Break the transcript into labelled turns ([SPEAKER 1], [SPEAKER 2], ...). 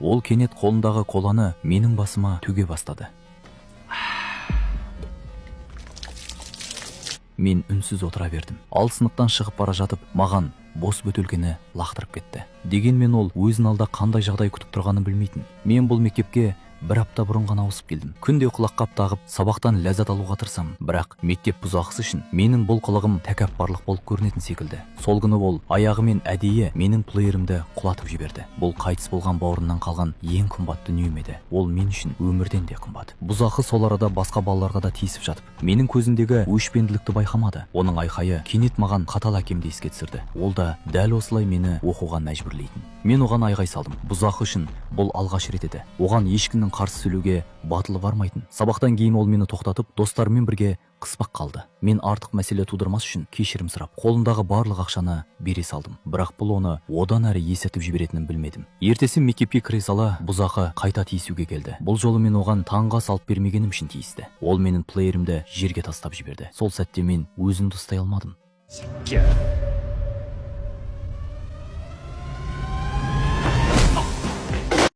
[SPEAKER 1] Ол кенет қолындағы коланы менің басыма төге бастады. Мен үнсіз отыра бердім. Ал сыныптан шығып бара жатып, маған бос бөтелкені лақтырып кетті. Дегенмен ол өзін алда қандай жағдай күтіп тұрғанын білмейтін. Мен бұл мектепке бір апта бұрын ғана ауысып келдім. Күнде құлаққап тағып, сабақтан ләззат алуға тырысамын. Бірақ мектеп бұзақысы үшін менің бұл қылығым тәкаппарлық болып көрінетін секілді. Сол күні ол аяғымен әдейі менің плеерімді құлатып жіберді. Бұл қайтыс болған бауырымнан қалған ең қымбат дүнием еді. Ол мен үшін өмірден де қымбат. Бұзақы сол арада басқа балаларға да тиісіп жатып, менің көзімдегі өшпенділікті байқамады. Оның айқайы кенет маған қатал әкемді еске түсірді. Ол да дәл осылай мені оқуға мәжбүрлейтін. Мен оған айғай салдым. Бұзақы үшін бұл алғаш рет еді. Оған ешкімнің қарсы сөйлеуге батылы бармайтын. Сабақтан кейін ол мені тоқтатып, достарыммен бірге қыспақ қалды. Мен артық мәселе тудырмас үшін кешірім сұрап, қолындағы барлық ақшаны бере салдым. Бірақ бұл оны одан әрі есіртіп жіберетінін білмедім. Ертесі мектепке кіре сала бұзақы қайта тиісуге келді. Бұл жолы мен оған таңғы ас алып бермегенім үшін тиісті. Ол менің плеерімді жерге тастап жіберді. Сол сәтте мен өзімді ұстай алмадым.
[SPEAKER 2] 새끼야.